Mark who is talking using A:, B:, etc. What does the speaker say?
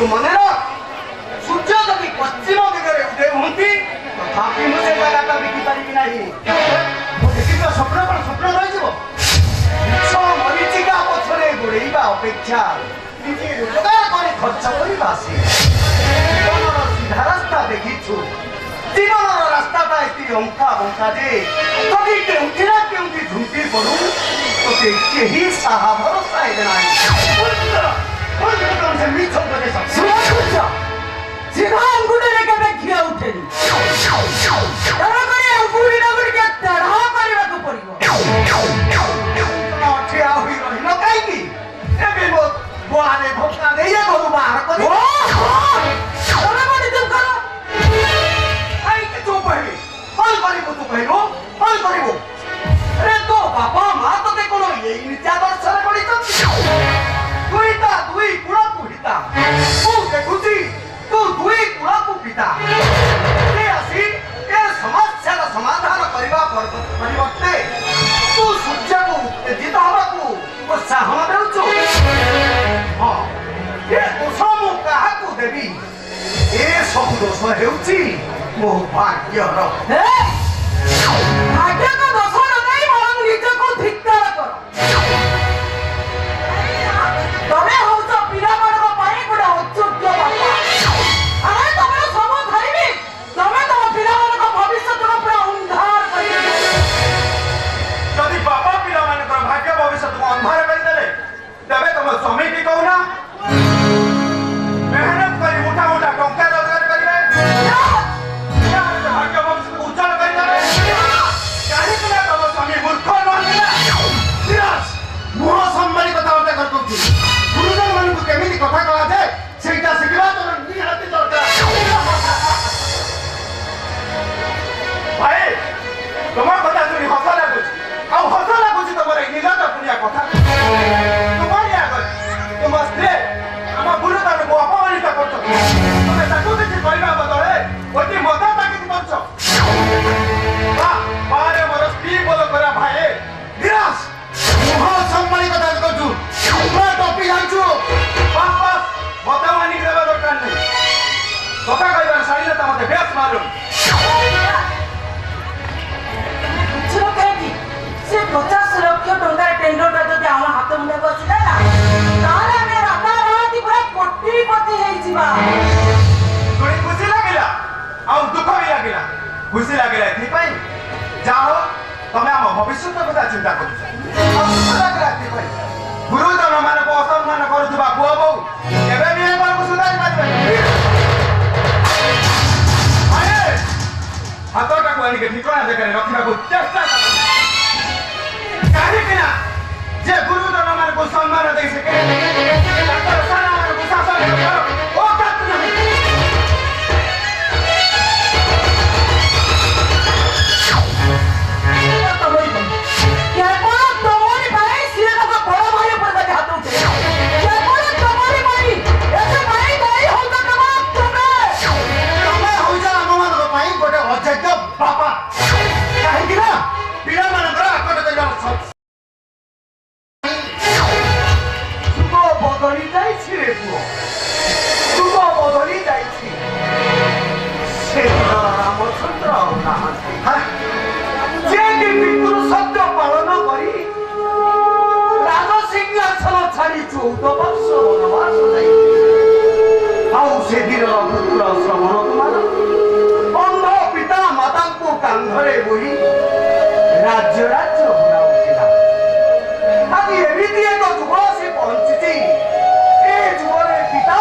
A: କିନ୍ତୁ ମନେ ରଖ, ସୂର୍ଯ୍ୟ ଯଦି ପଶ୍ଚିମ ଦିଗରେ ଉଦୟ ହୁଅନ୍ତି, ତଥାପି ମୁଁ ସେ ଜାଗାଟା ବିକି ପାରିବି ନାହିଁ।
B: ମୁଁ ଦେଖିଥିବା ସ୍ୱପ୍ନ କଣ ସ୍ୱପ୍ନ ରହିଯିବ?
A: ମିଛ ମରିଚିକା ପଛରେ ଗୋଡ଼େଇବା ଅପେକ୍ଷା ନିଜେ ରୋଜଗାର କରି ଖର୍ଚ୍ଚ କରିବା ସେ ଜୀବନର ସିଧା ରାସ୍ତା ଦେଖିଛୁ। ଜୀବନର ରାସ୍ତାଟା ଏତେ ଅଙ୍କା ବଙ୍କା ଯେ ଯଦି କେଉଁଠି ନା କେଉଁଠି ଝୁଣ୍ଟି ପଡୁ, ତୋତେ କେହି ସାହା ଭରସା ହେବେ ନାହିଁ।
B: ସେ ମିଛ ଉପଦେଶ।
C: ଶୁଣ ସୂର୍ଯ୍ୟ, ସିଧା ଆଙ୍ଗୁଠିରେ କେବେ ଘିଅ ଉଠେନି। ତେଣୁକରି ଆଙ୍ଗୁଠିଟାକୁ ଟିକେ ତେଢ଼ା କରିବାକୁ ପଡିବ।
A: ଠିଆ ହୋଇ ରହିଲ କାହିଁକି? ଏବେ ମୋ ଗୁଆରେ ଧୋକା ଦେଇ ଏ ଘରୁ ବାହାର କରି
C: ତମେ କଣ ଚୁପ୍ କର।
A: କାହିଁକି ଚୁପ ହେବି? କଣ କରିବୁ ତୁ କହିଲୁ? କଣ କରିବୁ ରେ? ତୋ ବାପା ମା ତତେ କଣ ଏଇ ନୀଚାଦର୍ଶରେ ଗଢିଛନ୍ତି? ଦୁଇତା ଦୁଇ କୂଳକୁ ହିତା। ମୁଁ ଦେଖୁଛି ତୁ ଦୁଇ କୂଳକୁ ପିତା। ସେ ଆସି ଏ ସମସ୍ୟାର ସମାଧାନ କରିବା ପରିବର୍ତ୍ତେ ତୁ ସୂର୍ଯ୍ୟକୁ ଉତ୍ତେଜିତ ହେବାକୁ ପ୍ରୋତ୍ସାହନ ଦେଉଛୁ। ହଁ, ଏ ଦୋଷ ମୁଁ କାହାକୁ ଦେବି? ଏ ସବୁ ଦୋଷ ହେଉଛି ମୋ ଭାଗ୍ୟର।
C: ହେ, ଭାଗ୍ୟକୁ ଦୋଷ ନ ଦେଇ ବରଂ ନିଜକୁ ଧିକ୍କାର କର। ତମେ ହଉଛ ପିଲାମାନଙ୍କ ପାଇଁ ଗୋଟେ ଅଯୋଗ୍ୟ ବାପା। ଆରେ, ତମର ସବୁ ଥାଇବି ତମେ ତମ ପିଲାମାନଙ୍କ ଭବିଷ୍ୟତକୁ ପୁରା ଅନ୍ଧାର କରିଦେଲ।
D: ଯଦି ବାପା ପିଲାମାନଙ୍କର ଭାଗ୍ୟ ଭବିଷ୍ୟତକୁ ଅନ୍ଧାର କରିଦେଲେ, ତେବେ ତମ ସ୍ୱାମୀକି କହୁନା ମେହନତ କରି ମୁଠା ମୁଠା ଟଙ୍କା ରୋଜଗାର କରିବେ, ପିଲାମାନଙ୍କ ଭାଗ୍ୟ ଭବିଷ୍ୟତକୁ ଉଜ୍ଜଳ କରିଦେବେ। କାହିଁକି ନା ତମ ସ୍ୱାମୀ ମୂର୍ଖ ନୁହନ୍ତି ନା।
B: ବିରାଜ, ମୁହଁ ସମ୍ଭାଳି କଥାବାର୍ତ୍ତା କରିଦଉଛି। ଗୁରୁଜନ ମାନଙ୍କୁ କେମିତି କଥା କୁହାଯାଏ, ସେଇଟା ଶିଖିବା ତୋର ନିହାତି ଦରକାର।
D: ଭାଇ, ତୁମ କଥା ଶୁଣି ହସ ଲାଗୁଛି, ଆଉ ହସ ଲାଗୁଛି ତମର ଏଇ ନିର୍ଲଜ ପୁଣିଆ କଥା। ତୁମରି ଆଗରେ ତୁମ ସ୍ତ୍ରୀ ଆମ ଗୁରୁଜନକୁ ଅପମାନିତ କରୁଛ। ତୁମେ ତାକୁ କିଛି କହିବା ବଦଳରେ ଅତି ମଜା ତାଗିଦ କରୁଛ। ବା ବାରେ ମୋର ସ୍ତ୍ରୀ ବୋଲ କରା ଭାଇ।
B: ବିରାଜ, ମୁହଁ ସମ୍ଭାଳି କଥା କରୁଛୁ, ପୁରା ଟପି ଯାଇଛୁ।
D: ବାସ୍ ବାସ୍, ମତେ ମାନିକି ଦେବା ଦରକାର ନାହିଁ। କଥା କହିବାର ଶାଳୀନତା ମତେ ବେଶ ମାଲୁମ।
C: ତମେ ବୁଝିଲ କାହିଁକି? ସେ 50 ଲକ୍ଷ ଟଙ୍କାର ଟେଣ୍ଡରଟା ଯଦି ଆମ ହାତ ମୁଠାକୁ ଆସିଲା ନା, ତାହେଲେ ଆମେ ରାତାରାତି ପୁରା କୋଟିପତି ହେଇଯିବା।
D: ଶୁଣି ଖୁସି ଲାଗିଲା ଆଉ ଦୁଃଖ ବି ଲାଗିଲା। ଖୁସି ଲାଗିଲା ଏଥିପାଇଁ, ଯାହା ହଉ ତମେ ଆମ ଭବିଷ୍ୟତ କଥା ଚିନ୍ତା କରୁଛ। ଆଉ ଦୁଃଖ ଲାଗିଲା ଏଥିପାଇଁ, ଗୁରୁଜନ ମାନଙ୍କୁ ଅସମ୍ମାନ କରୁଥିବା ପୁଅ ବୋହୂ କେବେ ବି ଏ ଘରକୁ ସୁଧାରି ପାରିବେନି। ଆରେ, ହାତଟାକୁ ଆଣିକି ଠିକଣା ଜାଗାରେ ରଖିବାକୁ ଚେଷ୍ଟା କର। କାହିଁକି ନା ଯେ ଗୁରୁଜନ ମାନଙ୍କୁ ସମ୍ମାନ ଦେଇ ଶିଖେ, ତାଙ୍କର ସାନମାନଙ୍କୁ ଶାସନ କରିବାର ଔକାତ ନାହିଁ।
C: ତମରି ପାଇଁ, କେବଳ ତମରି ପାଇଁ ସିଏ ତାଙ୍କ ବଡ ଭାଇ ଉପରେ ତାকে ହାତ ଉଠେଇଲା। କେବଳ ତମରି ପାଇଁ। ଏଥିପାଇଁ ଦାୟୀ ହଉଛ କେବଳ ତୁମେ।
B: ତମେ ହଉଛ ଆମମାନଙ୍କ ପାଇଁ ଗୋଟେ ଅଯୋଗ୍ୟ ବାପା। କାହିଁକି ନା ପିଲାମାନଙ୍କର ଆକଟ କରିବାର
A: ଯୁଗ ବଦଳି ଯାଇଛି ରେ ପୁଅ, ଯୁଗ ବଦଳି ଯାଇଛି। ସେଦିନ ରାମଚନ୍ଦ୍ର ଆଉ ନାହାନ୍ତି, ଯେ କି ପିତୃ ସତ୍ୟ ପାଳନ କରି ରାଜସିଂହାସନ ଛାଡ଼ି 14 ବର୍ଷ ବନବାସ ଯାଇଥିଲେ। ଆଉ ସେଦିନର ପୁତ୍ର ଶ୍ରବଣ କୁମାର